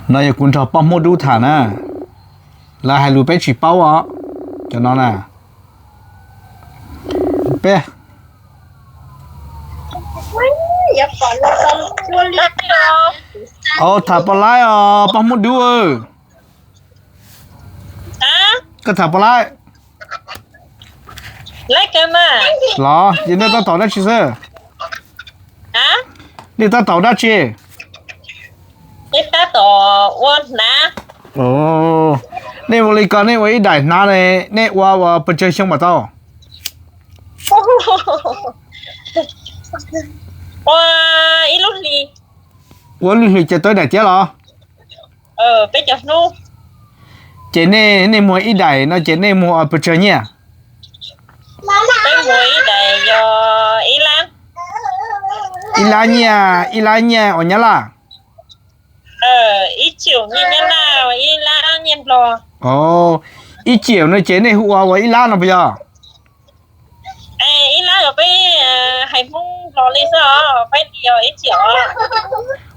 No yog kuv nrog poj Hmoob Dub tham na, lawv hais lus peb tsis paub os, cov no na. Peb, o, tham pom laib os poj Hmoob Dub. Koj tham pom laib? Los ces nej tab tom dab tsi xwb? Nej tab tom dab tsi? Nej ua li ko nej ua ib daim hnav ne, nej ua ua pes tsawg xyoo mam tau? Ua lub hlis ces tau ib daim tiab los? Ces nej, nej muag ib daim no ces nej muag pes tsawg nyiaj? Ib lab nyiaj, ib lab nyiaj uas Nyab Laj. Ib ciam no ces nej hu ua ua ib lab no puas yog?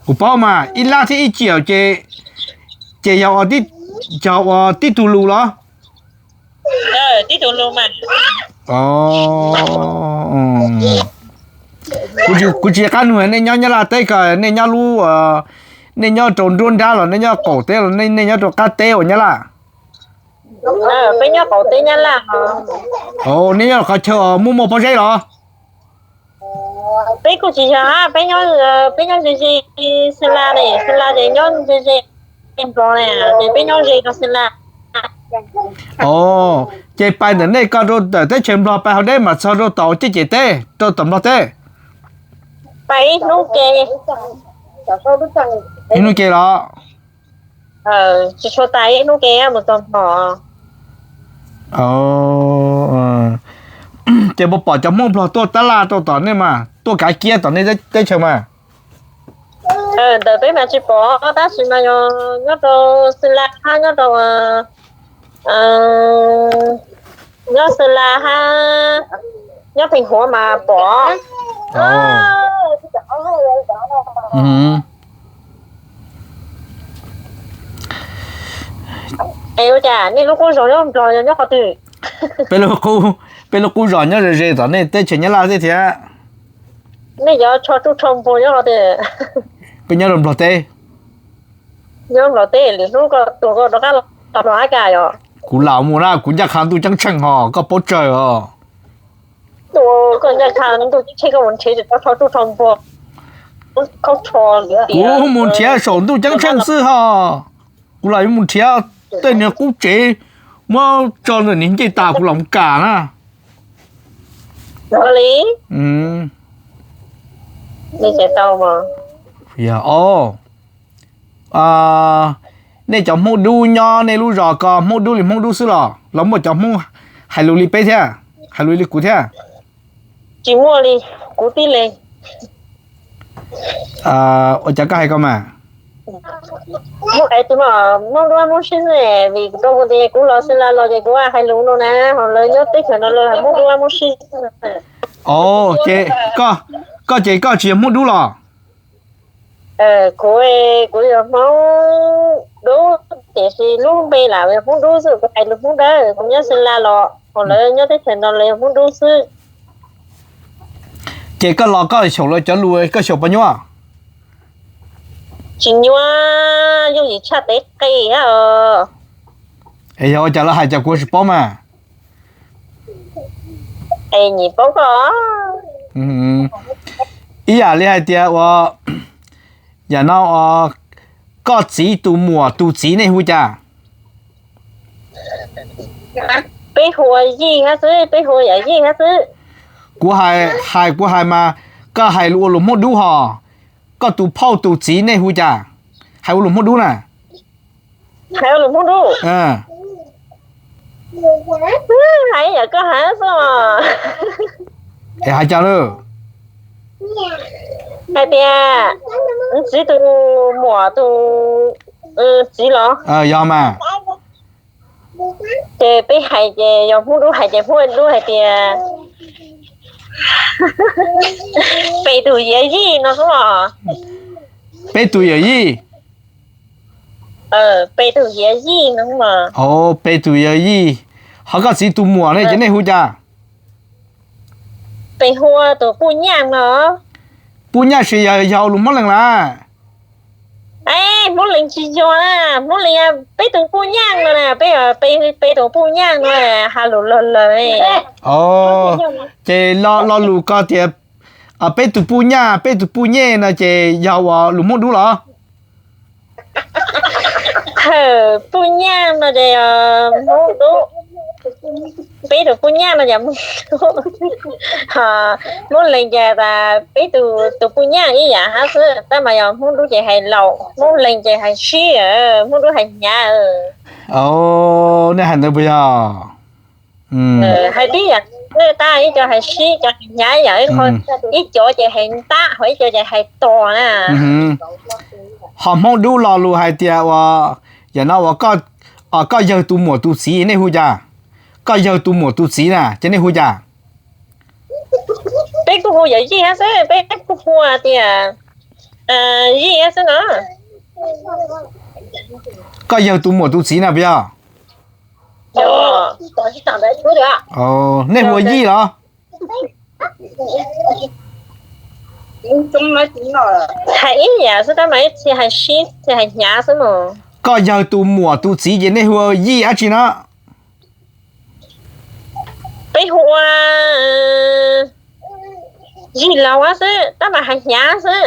Kuv paub mas ib lab thiab ib ciam ces, ces yog ua tib tug lus los? Kuv tsis, kuv tsis qab nug nej nyob Nyab Laj teb ko nej nyob lub, nej nyob rau nruab nrab los nej nyob qaum teb los nej nyob rau qab teb uas Nyab Laj? Nej nyob qhov chaw muaj muaj pob zeb los? Peb kuj tsis yog, peb nyob, peb nyob ze ze Xeem Las ne, Xeem Las ces nyob ze ze Nplog ne, ces peb nyob ze rau Xeem Las. Ces pais ntawm nej ko rau ntawm teb chaws Nplog pais hauv deb mam txog rau tom ciaj cem teb, rau tom Nplog teb? Pais ib hnub ke. Ib hnub ke los? Tsis tshua tas ib hnub ke mus txog Nplog. Ces puas pom cov Hmoob Nplog tuaj tab laj rau tom nej mas tuaj kav kiab tom nej teb chaws mas? Ntawm peb mas tsis pom, tab sis mas yog nyob rau Xeem Las hab nyob rau, nyob Xeem Las hab nyob Pheej Huav mas pom. Es ua cas nej lub qub zos nyob Nplog yog nyob qhov twg? Peb lub qub zos nyob ze ze tom nej teb chaws Nyab Laj xwb thiab. Nej cov tsho tsuj tsho npuag nyob qhov twg? Peb nyob rau Nplog teb. Nyob Nplog teb, lwm hnub koj tuag koj rov qab los Nplog hab cas yom? Kuv lam mus na, kuv ncaj qha ntuj ceeb tsheej ho koj paub tsawg os. Koj ncaj qha ntuj ceeb tsheej koj mus nrhiav tsho tsuj tsho npuag, khaub tsho. Kuv mus nrhiav saum ntuj ceeb tsheej xwb ho. Kuv lam yuav mus nrhiav tej niag qub tsev muab tso ntawm niag ncej tas kuv lam mus kam na. Nej cov Hmoob dub nyob nej lub zos ko Hmoob dub li Hmoob dub xwb los, los muaj cov Hmoob hais lus li peb thiab, hais lus li kuv thiab? Tsis muaj li, kuv tib leeg. Ua cas koj hais ko mas? Muaj es tus no Hmoob dub Hmoob sib xwb, vim rau kuv tias kuv los Xeem Las los ces kuv hais lus no na, ho lawv nyob teb chaws no lawv Hmoob dub Hmoob sib. Ces koj ces koj tsis yog Hmoob dub los? Kuv, kuv yog Hmoob dub, tiam sis lub npe lam yog Hmoob dub xwb, kuv hais lus Hmoob dawb, kuv nyob Xeem Las los ho lawv nyob teb chaws no lawv yog Hmoob dub xwb. Ces koj los koj xyaum lawv cov lus koj xyaum puas nyuaj? Tsis nyuaj, yooj yim tshaj tev qe. Es yog ua cas lawv hais cas kuv tsis paub mas? Es nyiam paub koj. Ib yam li hais tias ua, yam no, koj txiv tus muam tus txiv nej hu cas? Peb hu ua Yij hab xwb, peb hu ua yam Yij hab xwb. Kuv hais, hais kuv hais mas koj hais ua lus Hmoob dub ho. Koj tus phauj tus txiv nej hu cas? Hais ua lus Hmoob dub na. Hais ua lus Hmoob dub. Hais yam koj hais xwb. Es hais cas lawm? Hais tias, txiv tus muam tus txiv los? Yog mas. Ces peb hais ces yog Hmoob dub hais ces Hmoob dub hais tias, peb tus yawm yij no xwb os. Peb tus yawm yij. Pe tus yawm yij no. Au, pe tus yawm yij. Ho koj txiv tus muam ne ces nej hu cas? Peb hu ua tus puj nyaaj no. Puj nyaaj tsis yog, yog lus Hmoob Lees lawm? Hmoob Lees tsis yog na, Hmoob Lees peb tus puj nyaaj no na, peb, peb tus puj nyaaj no, has lus lawm. Ces lo lus ko tias peb tus puj nyaaj, peb tus puj nyej no ces yog ua lus Hmoob Dub los? Puj nyaaj no ces Hmoob Dub, peb tus puj nyaaj no ces Hmoob Dub, Hmoob Lees ces tas peb tus, tus puj nyaaj ib yam hab xwb, tab mas yog Hmoob Dub ces hais laus, Hmoob Lees ces hais sib, Hmoob Dub hais hnyav. Nej hais ntawd puas yog? Hais tib yam, tab ib co hais sib, co hais hnyav ib yam, ib co ces hais ntab, ho ib co ces hais tos na. Ho Hmoob Dub lo lus hais tias ua, yam no ua, koj yawg tus muam tus txiv nej hu cas? Koj yawg tus muam tus txiv na ces nej hu cas? Peb kuj hu yawm yij hab xwb, peb kuj hu tias yij hab xwb no. Koj yawg tus muam tus txiv na puas yog? Nej hu ua yij los? Hais ib yam xwb tab mas ib txhia hais sib, txhia hais hnyav xwb mas. Koj yawg tus muam tus txiv ces nej hu ua yij dab tsi no? Peb hu ua yij laug xwb, tab mas hais hnyav xwb.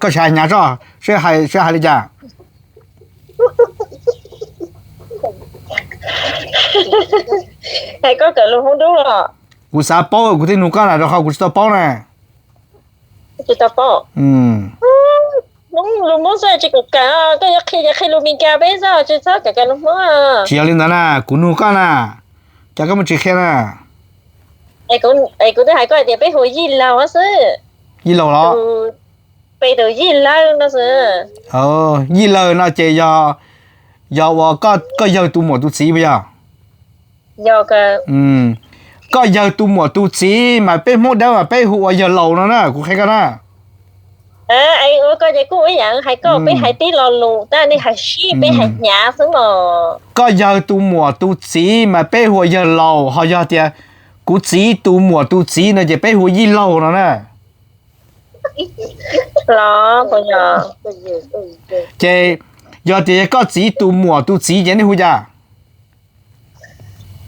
Koj tsis hais hnyav tso, seb hais li cas? Hais koj kawm lus Hmoob Dub los? Kuv xav paub, kuv thiaj nug koj na, rau qhov kuv tsis tau paub na. Tsis tau paub. Lus Hmoob xwb tsis kawm kawm, koj yuav qhia ces qhia lus Meskas peb xwb, tsis txhob kawm kawm lus Hmoob. Tsis yog li ntawd na, kuv nug koj na, cas koj muaj tsis qhia na? Es kuv twb hais koj hais tias peb hu yij laug xwb. Yij laug los? Peb tus yij lawg no xwb. Yij lawg no ces yog, yog ua koj yawg tus muam tus txiv puas yog? Koj yawg tus muam tus txiv mas peb Hmoob Dawb mas peb hu ua yawg laus no na, kuv qhia koj na. Ua koj ces kuj ib yam hais koj, peb hais tib lo lus tab nej hais sib peb hais hnyav xwb mas. Koj yawg tus muam tus txiv mas peb hu ua yawg laus, ho yog tias kuv txiv tus muam tus txiv no ces peb hu ua yij laug no na. Los puas yog? Ces yog tias yog koj txiv tus muam tus txiv ces nej hu cas?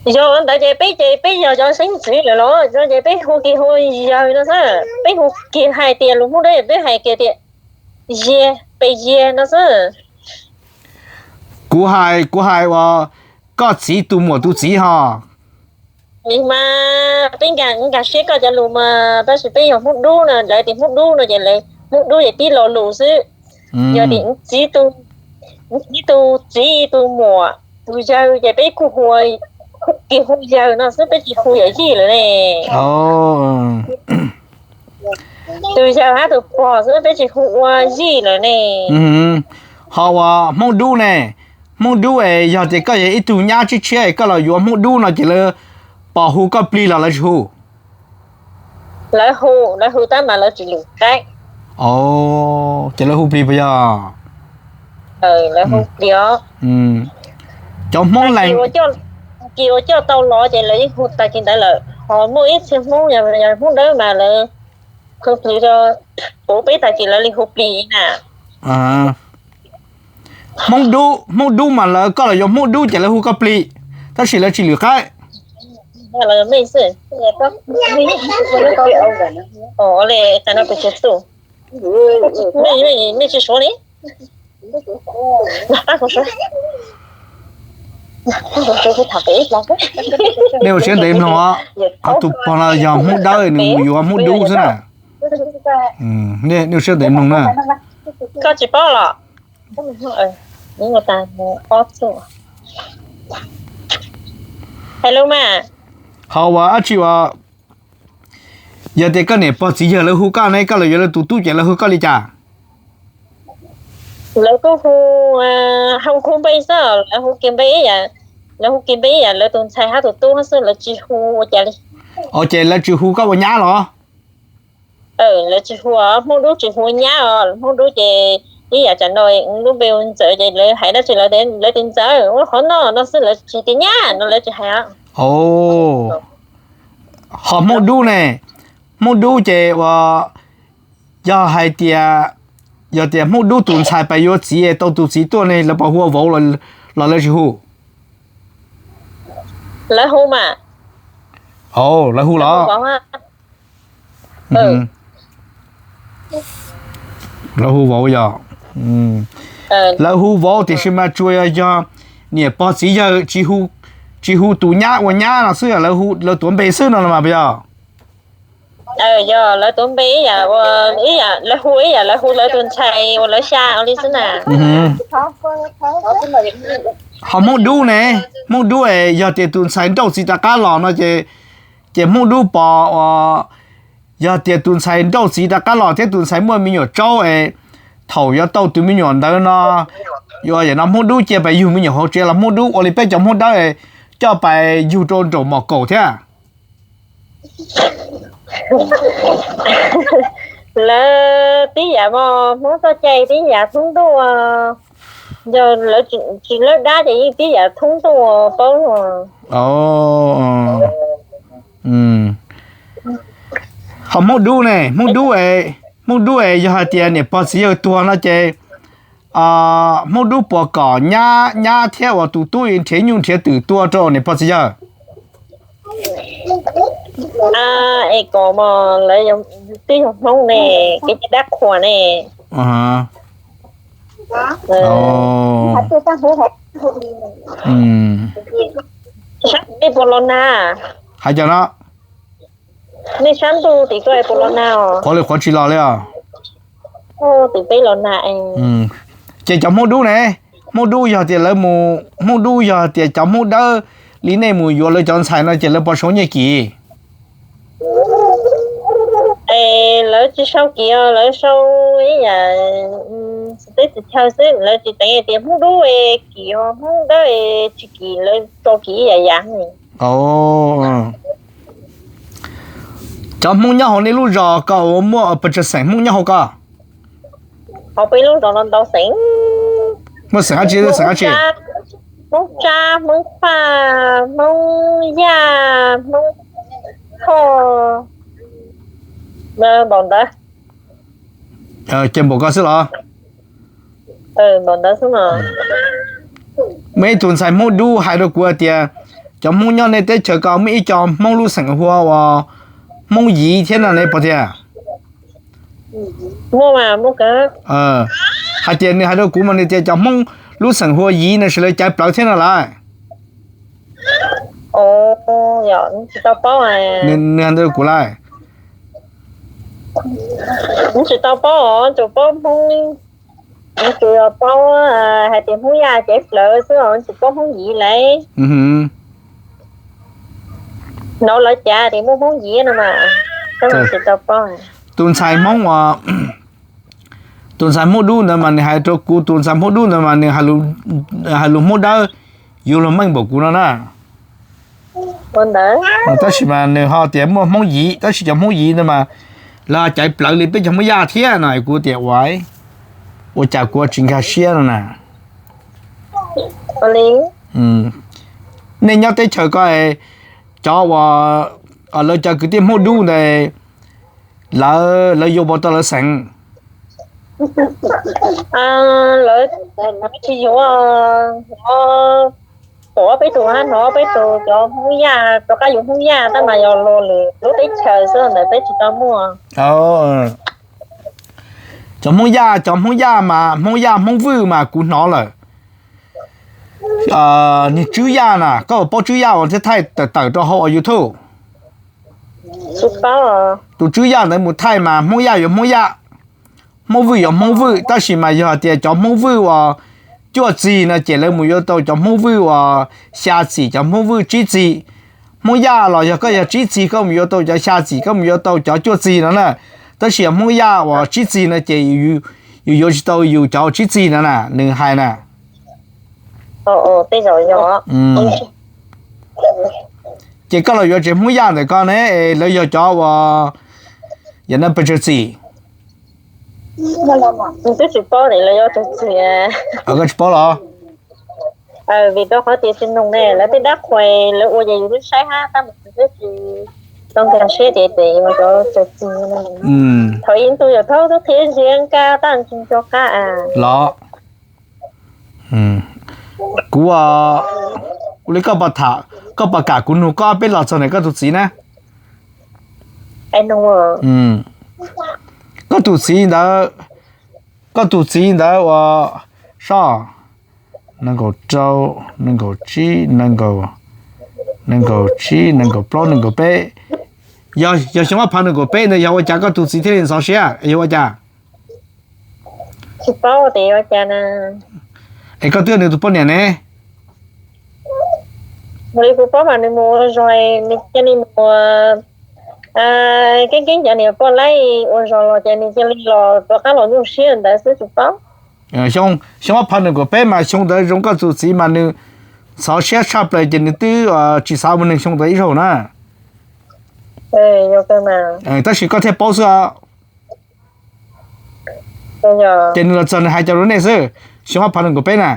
Yog ntawd ces peb ces peb yog cov xeeb ntxwv lawm los, yog ces peb hu kiag hu yawg no xwb, peb hu kiag hais tias lus Hmoob Dawb peb hais kiag tias yiag, peb yiag no xwb. Kuv hais, kuv hais uas koj txiv tus muam tus txiv ho. Mas peb nkag siab koj cov lus mas, tab sis peb yog Hmoob Dub no, lawv tias Hmoob Dub no ces lawv Hmoob Dub ces tib lo lus xwb. Yog tias txiv, txiv tus txiv tus muam tus yawg ces peb kuj hu, kuj kiag hu yawg no xwb, peb tsis hu yawm yij lawm ne. Tus yawg hab tus pog xwb, peb tsis hu ua yij lawm ne. Ho uas Hmoob Dub ne, Hmoob Dub es yog tias koj yog ib tug nyab tshiab tshiab es koj los yuav Hmoob Dub no ces lawv pom hu koj plig los lawv tsis hu? Lawv hu, lawv hu tab mas lawv tsis lwm qaib. Ces lawv hu plig puas yog? Lawv hu plig os. Cov Hmoob Lees, kis uas coj tau los ces lawv yeej hu tag kis ntawd lawm, ho muaj ib txhia Hmoob, yog Hmoob Dawb mas lawv hu plig rau, puv peb tag kis lawv li hu plig na. Hmoob Dub, Hmoob Dub mas lawv, koj los yuav Hmoob Dub ces lawv hu koj plig, tab sis lawv tsis lwm qaib. Nej tsis suav li. Nej ua siab ntev mloog os, ho tus pog no yog Hmoob Dawb nws mus yuav Hmoob Dub xwb na. Nej ua siab ntev mloog na. Koj tsis paub los? Hais lus mas. Ho ua dab tsi ua, yog tias koj niam pog txiv yawg lawv hu koj ne, koj los yuav lawv tus tub ces lawv hu koj li cas? Lawv kuj hu, hu hu npe xwb, lawv hu kiag npe ib yam, lawv hu kiag npe ib yam lawv tus ntxhais hab tus tub hab xwb, lawv tsis hu ua cas li. Ces lawv tsis hu koj ua nyab los? Lawv tsis hu, Hmoob Dub tsis hu nyab os, Hmoob Dub ces ib yam tsam no lub npe ua Ntxawm ces lawv hais dab tsi lawv tias Ntxawm ua qhov no no xwb, lawv tsis tias nyab no, lawv tsis hais. Ho Hmoob Dub ne, Hmoob Dub ces ua, yog hais tias, yog tias Hmoob Dub tus ntxhais pais yuav txiv tau tus txiv tuaj ne, lawv puas hu ua vauv los lawv tsis hu? Lawv hu mas. Lawv hu los? Lawv hu vauv yog? Lawv hu vauv tiam sis mas tsuas yog, yog niam pog txiv yawg tsis hu tus nyab ua nyab no xwb, lawv tuav npe xwb no los mas puas yog? Yog lawv tuav npe ib yam, ib yam lawv hu, ib yam lawv hu lawv tus ntxhais uas lawv xya ua li xwb na. Ho Hmoob Dub ne, Hmoob Dub es yog tias tus ntxhais nrauj txiv rov qab los no ces, ces Hmoob Dub pom, yog tias tus ntxhais nrauj txiv rov qab los thiab tus ntxhais muaj me nyuam tsaub es thaum yuav tau tus me nyuam ntawd no, yuav yam no Hmoob Dub cia pais yug me nyuam hauv tsev los Hmoob Dub ua li peb cov Hmoob Dawb coj pais yug rau nraum mom kaum thiab? Lawv tib yam mog, Hmoob txoj cai tib yam thoob ntuj, yog lawv tsis lawb dab ces yeej tib yam thoob ntuj paub. Ho Hmoob Dub ne, Hmoob Dub, Hmoob Dub es yog hais tias niam pog txiv yawg tuag no ces Hmoob Dub puas kom nyab, nyab thiab uas tus tub nrhiav nyuj nrhiav twm tua rau niam pog txiv yawg? Es kom mog, lawv twb yog Hmoob ne, kev cai dab qhuas ne. Sab tim peb puas los nag? Hais cas no? Nej sab ntuj tim ko puas los nag? Qhuav li qhuav tsis los li os. Tim peb los nag. Ces cov Hmoob Dub ne, Hmoob Dub yog tias lawv mus, Hmoob Dub yog tias cov Hmoob Dawb li nej mus yuav lawv cov ntxhais no ces lawv puas sau nyiaj kim? Es lawv tsis sau kim, lawv sau ib yam txiv teb txiv chaw xwb, lawv tsis teev tias Hmoob Dub kim, Hmoob Dawb tsis kim, lawv tso kim ib yam yam. Cov Hmoob nyob hauv nej lub zos ko ua muaj pes tsawg xeem Hmoob nyob hauv ko? Hauv peb lub zos no ntau xeem. Muaj xeem dab tsi, xeem dab tsi? Hmoob Tsab, Hmoob Faj, Hmoob Yaj, Hmoob Thoj, npaum ntawd. Ces npaum ko xwb los? Muaj ib tug ntxhais Hmoob Dub hais rau kuv tias cov Hmoob nyob nej teb chaws ko muaj ib co Hmoob lub xeem hu ua Hmoob Yiv thiab no ne puas tiag? Hais tias nws hais rau kuv mas nws tias cov Hmoob lub xeem hu ua Yiv no sawv daws caiv plawv thiab no lawm. Nws hais rau kuv lawm. Tsis tau paub, tsuas paub Hmoob, tsuas paub hais tias Hmoob Yaj caiv plawv xwb os, tsis paub Hmoob Yiv lawm. Hnov lawv cav tias muaj Hmoob Yiv no mas, tsis tau paub. Tus ntxhais Hmoob, tus ntxhais Hmoob Dub ntawd mas nws hais rau kuv, tus ntxhais Hmoob Dub ntawd mas nws hais lus Hmoob Dawb yuav luag meej npaum kuv no na. Tab sis mas nws ho tias muaj Hmoob Yiv, tab sis cov Hmoob Yiv ntawd mas lawv caiv plawv li peb cov Hmoob Yaj thiab no, kuv tias ua, ua cas kuv tsis nkag siab no na. Nej nyob teb chaws ko, cov uas lawv cov kwv tij Hmoob Dub ntawd, lawv, lawv yuav puas tau lawv xeem? Lawv tsis yuav, hnov peb tus, hnov peb tus cov Hmoob Yaj rov qab yuav Hmoob Yaj tab mas yog luag lwm lub teb chaws xwb ntawd peb tsis tau muaj. Cov Hmoob Yaj, cov Hmoob Yaj mas Hmoob Yaj Hmoob Vwj mas kuv hnov lawm. Niag Tswb Yaj na, koj puas paub Tswb Yaj uas thiaj thaij tawm tawm rau hauv YouTube? Tus Tswb Yaj ntawd mus thaij mas Hmoob Yaj yuav Hmoob Yaj, Hmoob Vwj yuav Hmoob Vwj, tab sis mas yog tias cov Hmoob Vwj uas cuaj txig no ces lawv mus yuav tau cov Hmoob Vwj uas xya txim, cov Hmoob Vwj tsib txig. Hmoob Yaj los yog koj yog tsib txig koj mus yuav tau cov xya txim, koj mus yuav tau cov cuaj txig no na. Tab sis yog Hmoob Yaj uas tsib txig no ces yus yuav tsis tau yus cov tsib txig no na, nws hais na. Ces koj los yuav tsev Hmoob Yaj ntawm ko ne, lawv yog cov uas yam no pes tsawg txim? Nws twb tsis paub tias lawv yuav tus txiv. Koj tsis paub los? Vim rau qhov tias tsis noog ne, lawv tej dab qhuas lawv ua ces yus twb saib hab tab sis yus twb tsis tau nkag siab tias tes yuav cov tus txiv. Thaum ib ntus yog thaub twb qhia ziab nkaj tab tsis nco qab los. Kuv, ua li koj pom tham, koj pom kam kuv nug koj ob peb los txog ntawm koj tus txiv na. Koj tus txiv ntawd, koj tus txiv ntawd ua soj nees nkaum rau, nees nkaum tsib, nees nkaum, nees nkaum tsib, nees nkaum plaub, nees nkaum peb. Yog xyoo ob phav nees nkaum peb ntawd yog ua cas koj tus txiv thiaj li ntxhov siab, yog ua cas? Tsis paub tias ua cas na. Es koj twb yog nws tus poj niam ne? Ua li kuv paub mas nws mus ua zog, nws cia li mus keeb keeb cov niam poj laib ua zog los ces nws cia li los rov qab los nyuaj siab ntawd xwb tsis paub. Xyoo ob phav nees nkaum peb mas xyoo ntawd zoo koj tus txiv mas nws ntxhov siab tshaj plaws ces nws twb tsis xav ua neeg xyoo ntawd ib zaug na. Tab sis koj thiaj paub xwb os. Ces nws los txog nws hais cov rau nej xwb, xyoo ob phav nees nkaum peb na.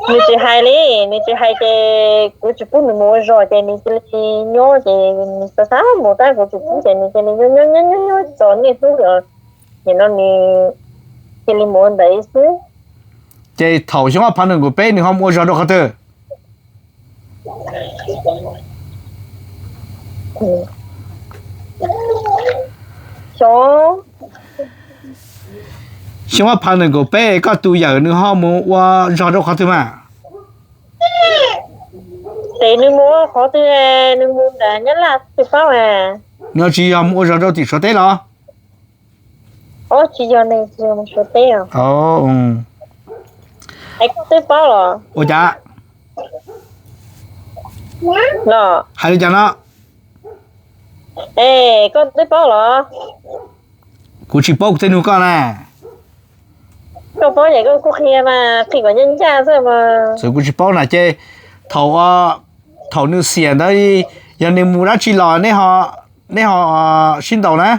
Nws tsis hais li, nws tsis hais ces kuv tsis pub nws mus ua zog ces nws cia li nyob ces nws xav xav mus tab kuv tsis pub ces nws cia li nyob nyob nyob nyob txog niaj hnub los nim no nws cia li mus ua ntawd xwb. Ces thaum xyoo ob phav nees nkaum peb nws ho mus ua zog rau qhov twg? Xyoo ob phav nees nkaum peb koj tus yawm nws ho mus ua zog rau qhov twg mas? Ces nws mus ua qhov twg, nws mus ntawm Nyab Laj tsis paub. Nws tsis yog mus ua zog rau tim Suav teb los? Tsis yog, nws tsis yog mus Suav teb. Es koj twb paub los? Ua cas? Hais li cas no? Es koj twb paub los? Kuv tsis paub, kuv thiaj nug koj na. Koj paub ces koj kuj qhia mas, qhia kom ncaj ncaj xwb mas. Txawm kuv tsis paub na ces thaum, thaum nws xiam ntawd yog nws mus dab tsi los nej ho sib ntaus na?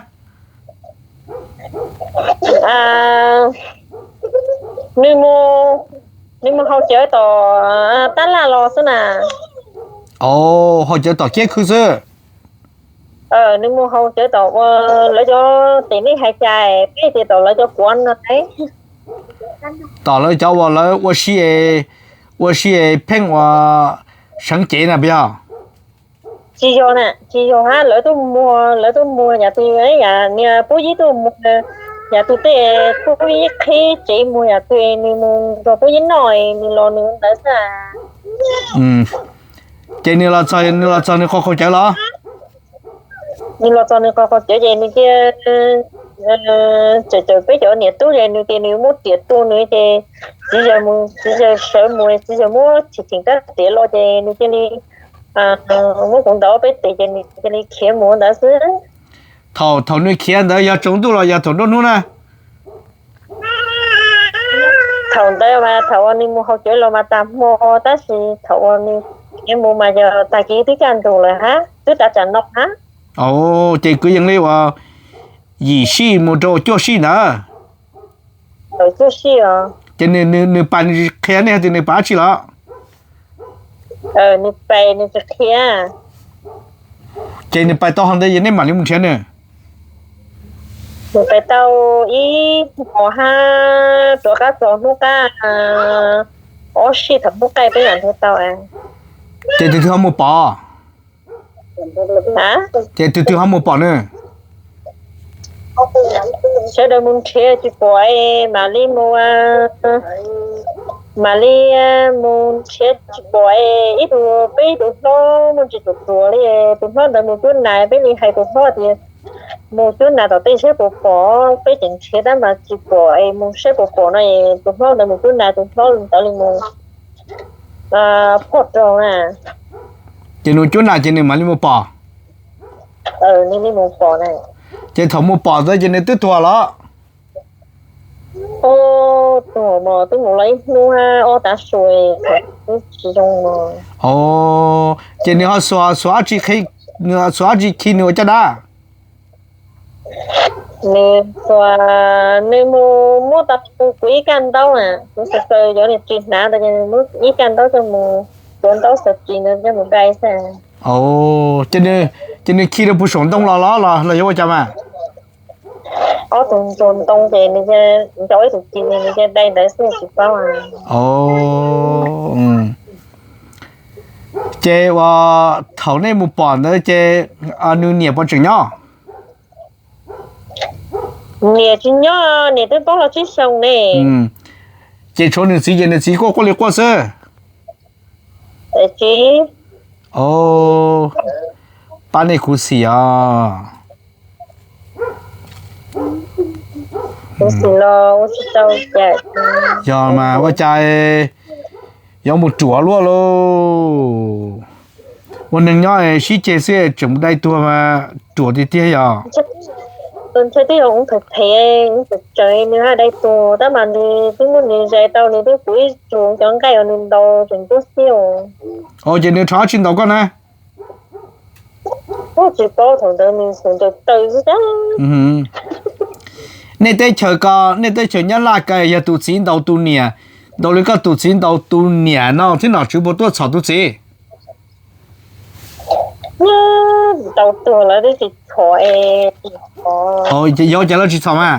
Nws mus haus cawv tom tab laj los xwb na. Haus cawv tom kiab khw xwb. Nws mus haus cawv tom ua lawv cov, tes nej hais cas peb tias tom lawv cov kuav no. Tom lawv cov uas lawv ua si, ua si pheej ua seev cev na puas yog? Tsis yog na, tsis yog hab, lawv tuaj muag, lawv tuaj muag yam twg, yam niag pub yib tuaj muag, yam twg tej pub yib qhib tsev muag yam twg nws mus nrog pub yib noj nws los nws ntawd xwb. Ces nws los txog, nws los txog nws qhov haus cawv los? Nws los txog nws qhov haus cawv ces nws cia li cawm cawm peb cov niam tub ces nws tias nws muab riam tua nws ces txiv yawg mus, txiv yawg sawv mus, txiv yawg muab chim cheem rab riam los ces nws cia li muab kuv ntaus peb tes ces nws cia li khiav mus ntawd xwb. Thaum, thaum nws khiav ntawd yog tsaus ntuj los yog thaum nruab hnub na? Thaum ntawd mas thaum uas nws mus haus cawv los mas tag hmo, tab sis thaum uas nws khiav mus mas yog tag kis twb kaj ntug lawm hab, twb tav tsam no hab. Ces kwv yees li uas yim sij mus rau cuaj sij ntawd. Ces nws pais nws tsis qhia nej hais tias nws pais dab tsi los? Nws pais nws tsis qhia. Ces nws pais tau hov ntawd es nej mam li mus nrhiav nws? Nws pais tau ib hmos hab rov qab txog hnub qab ob sij thaum hnub qaij peb mam nrhiav tau. Ces tus twg ho mus pom? Ces tus twg ho mus pom nws? Sawv daws mus nrhiav tsis pom, mam li mus, mam li mus nrhiav tsis pom. Ib tug, peb ib tug hlob muaj ntsis ruam ruam li, tus hlob ntawd mus cuab nas, peb li hais tus hlob tias mus cuab nas tom tej saib puas pom, peb tseem nrhiav tab mas tsis pom es mus saib puas pom no es tus hlob ntawd mus cuab nas, tus hlob ntawd li mus phoj raug na. Ces nws cuab nas ces nws mam li mus pom. Nws li mus pom na. Ces thaum mus pom ntawd ces nws twb tuag los? Tuag mas twb mus los ib hnub ob tav su, twb tsis zoo no. Ces nws ho xuas, xuas dab tsi khi nws ua caj dab? Nws txuas, nws mus muab tau kuv ib kaj ntaub na, kuv xav xaws cov niag ris hnav ntawd ces nws muab ib kaj ntaub coj mus, cov ntaub xaws ris ntawd coj mus dai xwb. Ces nws khi rau puag saum ntoo los los los los yuav ua cas mas? Ob tug ntsuag ntoo ces nws ncaus ib tug ris nws cia dai ntawd xwb tsis paub. Ces uas thaum nej mus pom ntawd ces nws niam puas tseem nyob? Niam tsis nyob, niam twb poob los tsib xyoos ne. Ces tshuav nws txiv ces nws txiv quaj quaj li quaj xwb. Tsis pab nej khuv xim os. Khuv xim los ua tsis tau cas. Yog mas ua cas yuav mus ruam luaj lauj. Ua neeg nyob sib ceg xwb tseem mus dai tuag mas ruam tiag tiag yog. Ntshe twb yog ub phem phem, ub tseem tseem nws haj dai tuag tab mas nws twb muab nws zais tau nws twb kuv ib tug cov nqaij uas nws ntaus tseem tuab xiab. Ces nws rov tsis ntaus koj na? Tsis paub, thaum ntawd nws xum ntaws taw xwb. Nej teb chaws ko, nej teb chaws Nyab Laj ko yog tus txiv ntaus tus niam, ntaus li koj tus txiv ntaus tus niam no thiab nom tswv puas tuaj txhom tus txiv? Ntaus tuag lawv twb tsis txhom. Yog cas lawv tsis txhom mas?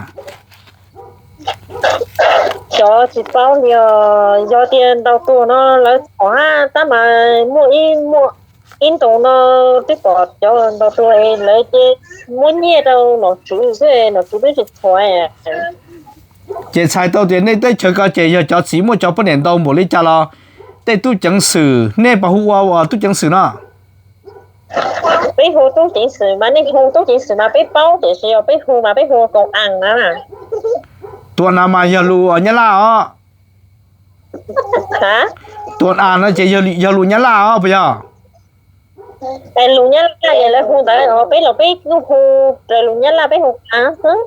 Xyov tsis paub li os, yog tias ntaus tuag no lawv txhom hab tab mas muaj ib, muaj ib ntus no twb pom cov ntaus tuag es lawv ces muab nyiaj rau nom tswv xwb, nom tswv twb tsis txhom. Ces txhais tau tias nej teb chaws ko ces yog cov txiv muaj cov poj niam ntau npaum li cas los tej tub ceev xwm nej puas hu ua tub ceev xwm no? Peb hu tub ceev xwm mas, nej hu tub ceev xwm mas peb paub, tiam sis yog peb hu mas peb hu ua kaum as na. Tua nas mas yog lus Nyab Laj os. Tua nas no ces yog lus Nyab Laj os puas yog? Lus Nyab Laj lawv hu ntawd, peb los peb kuj hu raws lus Nyab Laj peb hu as xwb.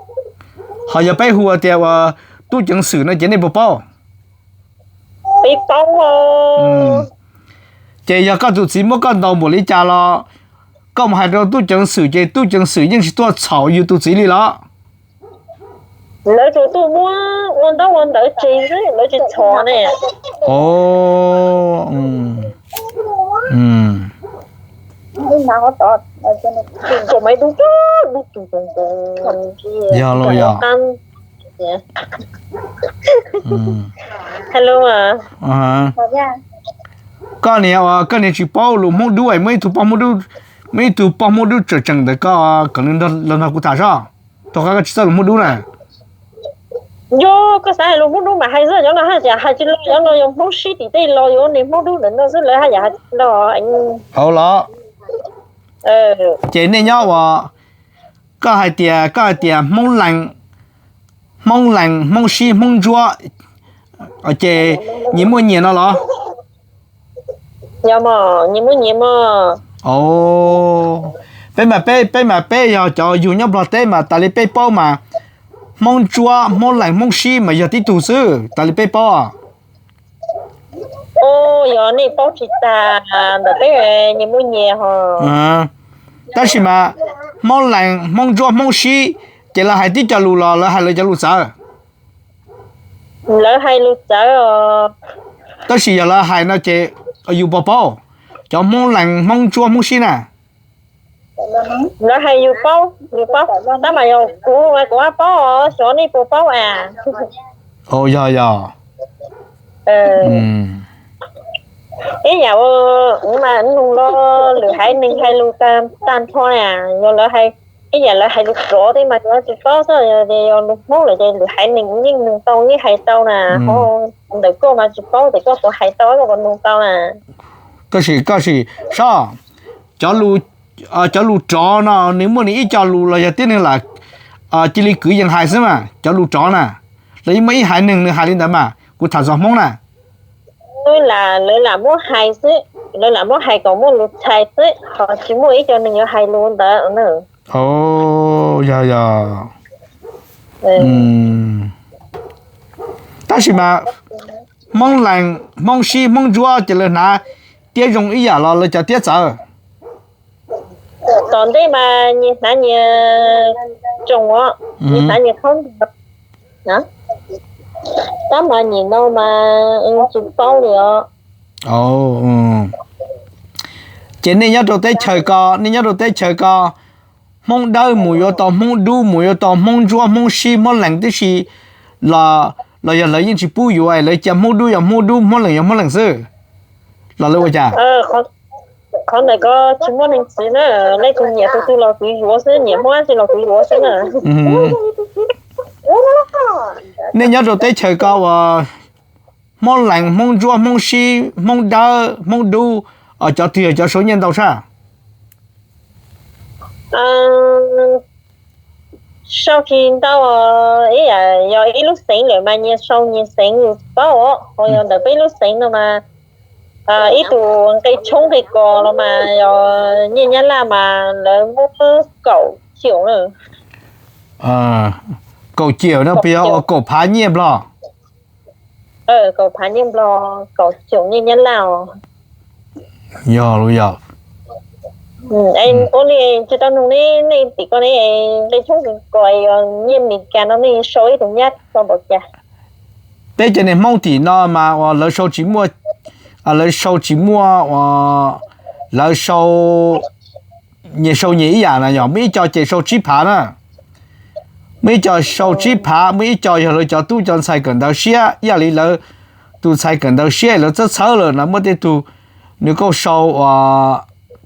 Ho yog peb hu tias ua tub ceev xwm no ces nej puas paub? Peb paub. Ces yog koj tus txiv muab koj ntaus npaum li cas los koj mus hais rau tub ceev xwm ces tub ceev xwm yeej tsis tuaj txhom yus tus txiv li los? Lawv tsuas tuaj muab ua ntaub ua ntawv tseg xwb, lawv tsis txhom ne. Yog los yog. Koj niag, koj niag tsis paub lus Hmoob Dub, muaj ib tug poj Hmoob Dub, muaj ib tug poj Hmoob Dub tseem tseem ntawm koj kom nws los nrog kuv tham soj, rau qhov koj tsis txawj lus Hmoob Dub na. Yog koj xav hais lus Hmoob Dub mas hais xwb, cov no haj yam hais tsis los, cov no yog Hmoob sib tim tej los yuav niag Hmoob Dub ntawm no xwb, lawv haj yam hais tsis los. Hauv los. Ces nej nyob uas koj hais tias, koj hais tias Hmoob Lees, Hmoob Lees, Hmoob Sib, Hmoob Ntsuab, ces nyias muaj nyias no los? Nyias muaj nyias. Peb mas peb, peb mas peb yog cov yug nyob Nplog teb mas tas li peb paub mas Hmoob Ntsuab, Hmoob Lees, Hmoob Sib mas yog tib tug xwb tas li peb paub. Yog nej paub tsis tas, ntawm peb nyias muaj nyias ho. Tab sis mas Hmoob Lees, Hmoob Ntsuab, Hmoob Sib ces lawv hais tib co lus los lawv hais lawv cov lus txawv? Lawv hais lus txawv os. Tab sis yog lawv hais no ces yus puas paub? Cov Hmoob Lees, Hmoob Ntsuab, Hmoob Sib na. Lawv hais yus paub, yus paub, tab mas yog kuv mas kuv paub os, xyov nej puas paub as. Yog yog. Ib yam ua mas nug los lwm haiv neeg hais lus tag nrho na, yog lawv hais, ib yam lawv hais lus tsov tej mas kuv tsis paub xwb, yog lus Hmoob lawm ces lwm haiv neeg yeej nug tau yeej hais tau na, ho ntawm koj mas tsis paub tias koj puas hais tau, koj puas nug tau na. Koj sim, koj sim, soj, cov lus, cov lus tsov no nws muaj nws ib co lus los yog tib neeg lam cia li kwv yees hais xwb mas cov lus tsov na, los yeej muaj ib haiv neeg nws hais li ntawd mas kuv tham txog Hmoob na. Lawv lam muab hais xwb, lawv lam muab hais kom muaj lus txhais xwb, ho tsis muaj ib co neeg yuav hais lus ntawd na. Yog yog. Tab sis mas Hmoob Lees, Hmoob Sib, Hmoob Ntsuab ces lawv hnav tiab zoo ib yam los lawv cov tiab txawv? Tom ntej mas nyias hnav nyias tsoos os, nyias hnav nyias khaub ncaws. Tab mas nim no mas tsis paub li os. Ces nej nyob rau teb chaws ko, nej nyob rau teb chaws ko, Hmoob Dawb mus yuav tau Hmoob Dub, mus yuav tau Hmoob Ntsuab, Hmoob Sib, Hmoob Lees tib si los, los yog lawv yeej tsis pub yuav, lawv cia Hmoob Dub yog Hmoob Dub, Hmoob Lees yog Hmoob Lees xwb, los lawv ua cas? Qhov ntawm ko tsis muaj neeg txiv na, leej twg nyiam tus twg los kuv yuav xwb, nyiam Hmoob dab tsi los kuv yuav xwb na. Nej nyob rau teb chaws ko uas Hmoob Lees, Hmoob Ntsuab, Hmoob Sib, Hmoob Dawb, Hmoob Dub, cov twg yog cov sau nyiaj ntau tshaj? Sau tsis ntau, ib yam yog ib lub xeev lawm mas nyias sau nyias xeev, yus tsis paub os. Ho yog ntawm peb lub xeev no mas ib tug nqe tshoob nqe kos no mas yog nyiaj Nyab Laj mas lawv muab kaum cium na. Kaum cium no puas yog ua kaum phav nyiaj Nplog? Kaum phav nyiaj Nplog, kaum cium nyiaj Nyab Laj os. Yog los yog. Ua li tsis tau nug nej, nej tim ko ne, nqe tshoob nqe kos, nyiaj Meskas no nej sau ib tug nyab tau npaum cas? Peb cov niag Hmoob tim no mas uas lawv sau tsis muaj, lawv sau tsis muaj uas, lawv sau, nyias sau nyias ib yam na, yog muaj ib co ces sau tsib phav na. Muaj ib co sau tsib phav, muaj ib co yog lawv cov tub cov ntxhais kawm ntawv siab, ib yam li lawv tus ntxhais kawm ntawv siab lawv txhawb txhawb lawm no muaj tej tug nws kuj sau,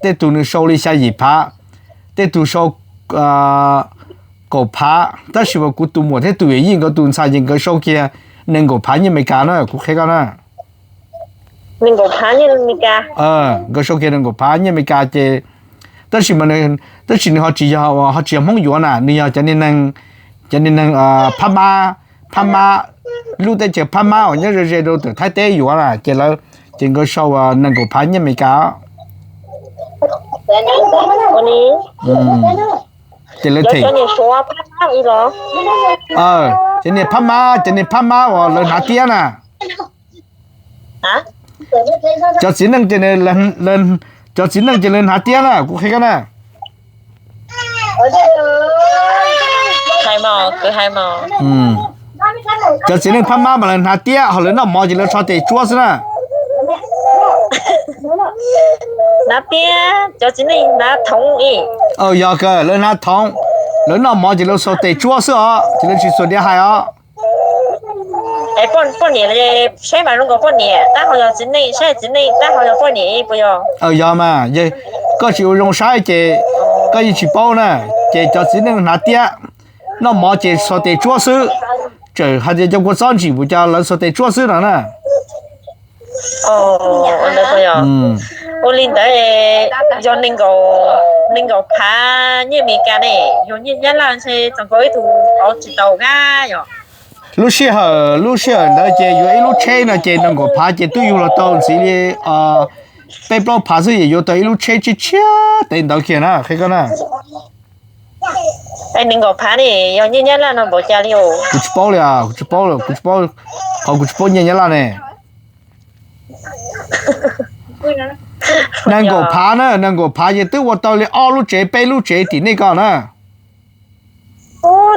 tej tug nws sau li xya yim phav, tej tug sau kaum phav, tab sis mas kuv tus muam thiab tus yawm yij nkawd tus ntxhais ces nkawd sau kiag nees nkaum phav nyiaj Amelikas na, kuv qhia koj na. Nees nkaum phav nyiaj Amelikas. Nkawd sau kiag nees nkaum phav nyiaj Amelikas ces, tab sis mas, tab sis nws ho tsis yog, ho tsis yog Hmoob yuav na, nws yog cov niag neeg, cov niag neeg Phab Mab, Phab Mab, lub teb chaws Phab Mab uas nyob ze ze rau tom Thaib teb yuav na, ces lawv, ces nkawd sau nees nkaum phav nyiaj Amelikas. Ces lawv them, cov niag Phab Mab, cov niag Phab Mab uas lawv hnav tiab na. Cov txiv neej ces, cov txiv neej ces lawv hnav tiab na, kuv qhia koj na. Cov txiv neej Phab Mab mas lawv hnav tiab, ho lawv noj mov ces lawv so tes tsuab xwb na. Hnav tiab, cov txiv neej hnav thoov. Yog kawg, lawv hnav thoov, lawv noj mov ces lawv xuas tes tsuab xwb os, ces lawv tsis xuas diav hais os. Poj niam, saib mas zoo nkaus poj niam tab ho yog txiv neej, saib txiv neej tab ho yog poj niam puas yog? Yog mas, koj tsis ua zoo saib ces koj yeej tsis paub na. Ces cov txiv neej hnav tiab, noj mov ces xuas tes tsuab xwb. Txawm hais tias cov kua txob ntsim puas cas lawv xuas tes tsuab xwb no na. Ua li ntawd, yog nees nkaum phav nyiaj Amelikas ne, yog nyiaj Nyab Laj ntshe txog nkaus ib tug tsis tau gab yom. Lub sij hawm, lub sij hawm ntawd ces yuav ib lub tsheb no ces nees nkaum phav ces twb yug los tau ntxiv li peb plaub phav xwb, ces yuav tau ib lub tsheb tshiab tshiab tes ntawd kiag na, qhia koj na. Nees nkaum phav ne, yog nyiaj Nyab Laj no npaum cas li os? Kuv tsis paub li, kuv tsis paub, kuv tsis paub, qhov kuv tsis paub nyiaj Nyab Laj ne. Nees nkaum phav na, nees nkaum phav ces twb ua tau li ob lub tsev peb lub tsev tim nej ko na.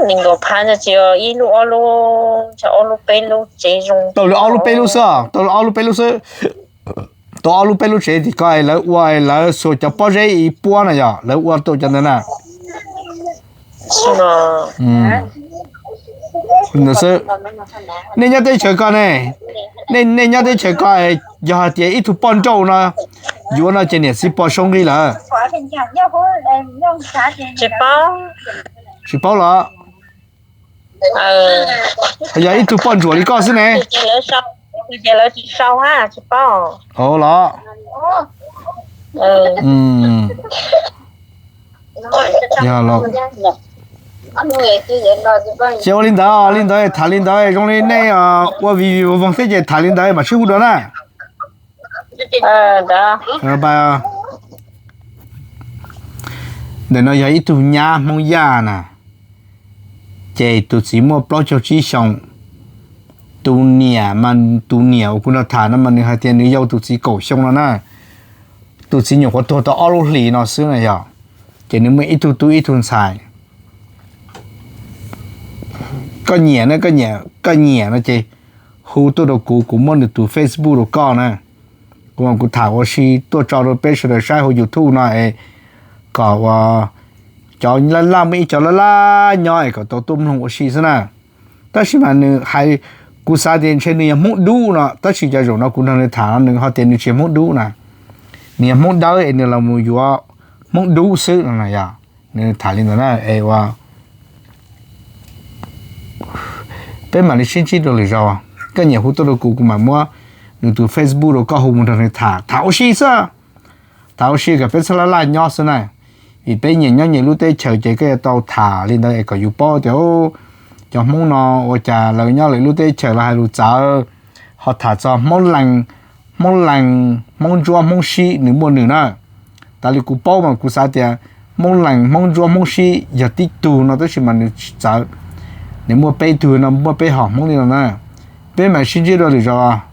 Nees nkaum phav tsis ib lub ob lub, ob lub peb lub tsev zoo. Tau li ob lub peb lub xwb, tau li ob lub peb lub xwb. Tau ob lub peb lub tsev tim ko lawv ua, lawv xuas cov pob zeb ib puab na yom, lawv ua tau cov ntawd na. Xwb. Nej nyob teb chaws ko ne, nej nyob teb chaws ko, yog hais tias ib tug poj nrauj no yuav no ces niam txiv puas sau nqi lawm? Tsis paub los? Yog ib tug poj ntsuam li koj xwb ne. Ces lawv tsis sau, tsis paub. Los? Ces ua li ntawd, li ntawd tham li ntawd, zoo li nej ua vij vij voog voog thiab ces tham li ntawd mam sib hu dua na. Ntawm no yog ib tug nyab Hmoob Yaj na, ces tus txiv muaj plaub caug tsib xyoo. Tus niam mas, tus niam uas kuv nrog tham no mas nws hais tias nws yau tus txiv kaum xyoo no na. Tus txiv nyuam qhuav tuag tau ob lub hlis no xwb na yog. ces nws muaj ib tug tub ib tug ntxhais. Koj nyiam ne, koj nyiam, koj nyiam no ces hu tuaj rau kuv, kuv muab nws tus Facebook rau koj na. Kuv mam kuv tham ua si tuaj tso rau peb sawv daws saib hauv YouTube no es kom ua cov laj laj, muaj ib cov laj laj nyob es kom tau tuaj mloog ua si xwb na. Tab sis mas nws hais, kuv xav tias ntshe nws yog Hmoob Dub no, tab sis cov zaum no kuv nrog nws tham no nws ho tias nws tsis yog Hmoob Dub na, nws yog Hmoob Dawb es nws los mus yuav Hmoob Dub xwb no yog. Nws tham li ntawd na es ua peb mam li sib ntsib dua lwm zaus. Koj nyiam hu tuaj rau kuv, kuv mam muab nws tus Facebook rau koj hu mus nrog nws tham, tham ua si xwb. Tham ua si kom peb txhob laj laj nyob xwb na. Vim peb nyias nyob nyias lub teb chaws ces koj yuav tau tham li ntawd es kom yus paub tias cov Hmoob no ua cas lawv nyob lawv lub teb chaws los hais lus txawv, ho tham txog Hmoob Lees, Hmoob Lees, Hmoob Ntsuab, Hmoob Sib nws muaj nws na. Tas li kuv paub mas kuv xav tias Hmoob Lees, Hmoob Ntsuab, Hmoob Sib yog tib tug no tab sis mas nws tsis txawv. Nws muaj peb tug no, muaj peb hom Hmoob li no na. Peb mam sib ntsib dua lwm zaus.